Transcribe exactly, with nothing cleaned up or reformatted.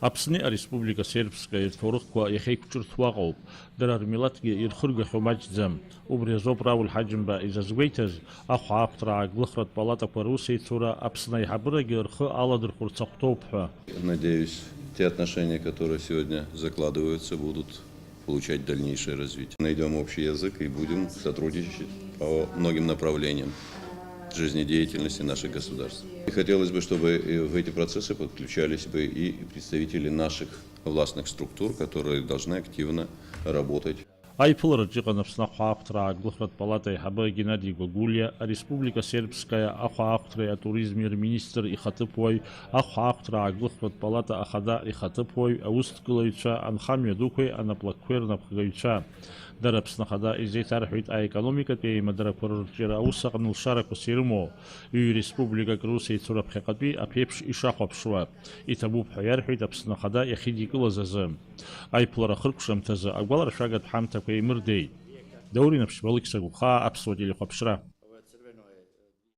Аԥсни Ареспублика Сербскаи рҭоурыхқәа иахьеиқәҿырҭуа ыҟоуп, дара рмилаҭгьы ирхыргахьоу маҷӡам. Убри азоуп Рауль Ҳаџьымба изазгәеиҭаз, ахәаахәҭра ааглыхратә палатақәа русеицура Аԥсны аиҳабырагьы рхы аладырхәырц ахәҭоуп ҳәа. Надеюсь, те отношения, которые сегодня закладываются, будут получать дальнейшее развитие. Найдём общий язык и будем сотрудничать по многим направлениям жизнедеятельности наших государств. И хотелось бы, чтобы и в эти процессы подключались бы и представители наших властных структур, которые должны активно работать. Аиԥылараҿ иҟан Аԥсны ахәаахәҭра ааглыхратә палата аиҳабы Геннади Гогулиа, Ареспублика Сербскаиа ахәаахәҭреи атуризми рминистр ихаҭыԥуаҩ, ахәаахәҭра ааглыхратә палата ахада ихаҭыԥуаҩ, аусҭгылаҩцәа, анхамҩа дуқәеи анаплакқәеи рнапхгаҩцәа. Дара Аԥсны Ахада изеиҭарҳәеит аекономикатәи аимадарақәа рырҿиара аус аҟны лшарақәас ирымоу, ҩ-республикак русеицура ԥхьаҟатәи аԥеиԥш ишахәаԥшуа. Иҭабуп ҳәа иарҳәеит Аԥсны Ахада иахьидикылаз азы. Аиԥылара ахыркәшамҭазы агәаларшәагатә ҳамҭақәа еимырдеит. Даур Инаԥшьба, Алықьса Гәыхаа, Аԥсуа телехәаԥшра.